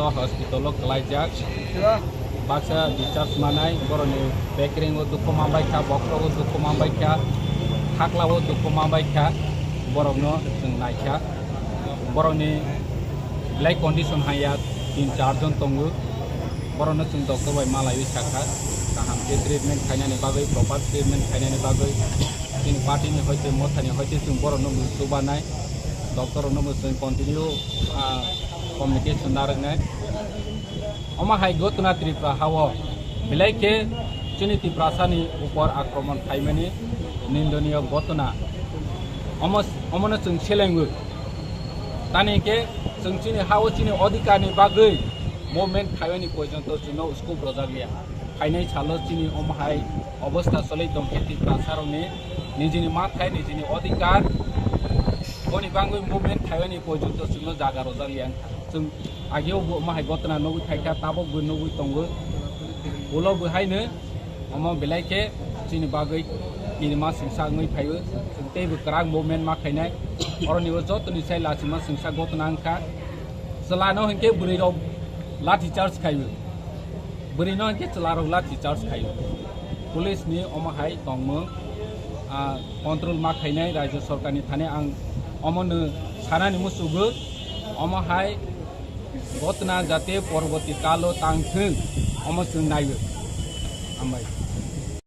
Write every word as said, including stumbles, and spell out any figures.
Hospital o kwlaijak. Baksa discharge manai, borokni bekrengo dukhu manbaikha, bokhrogo dukhu manbaikha, thaklao dukhu manbaikha, borokno chwng naikha. Borokni belai condition haiya, tin char jon tongo. Borokno chwng doctor bai malaiwi sakha, kaham khe treatment khainani bagwi, proper treatment khainani bagwi chini party ni hoite, mothani hoite chwng borokno mung chubanai, doctor rokno bo chwng continue, ah, communication narwknai. Omo hai gotona Tripura hao belai khe chini Tiprasani upor akromon khaimani nindoniyo gotona. Omo, omono chwng selengwi. Tani khe chwng chini hao chini odhikarni bagwi movement khaimani porjonto chwngno scope rwjakliya. Phainai salo chini omo hai obostha choli tongkhe Tiprasarokni nijini mathai, nijini odhikar, boni bagwi movement khaimani porjonto chwngno jaga rwjakliya wngkha. Chwng ageo bo omo hai gotona nugwi phaikha, tabok bo nugwi tongo. Ulo bo haino omo belai khe chini bagwi kirima singsa wngwi phaio. Chwng teibo kwrak movement ma khainai. Oroni o jotoni sai lachima singsa gotona wngkha. Chwlano hinkhe bwrwirok lathi charge khaio. Bwrwino hinkhe chwlarok lathi charge khaio. Police ni omo hai tongmung, ah, control ma khainai Rajya Sarkar ni thani ang omono sanani musugo. Omo hai gotona jate porborti kalo tang thung, omo chwng naiyo. Hambai.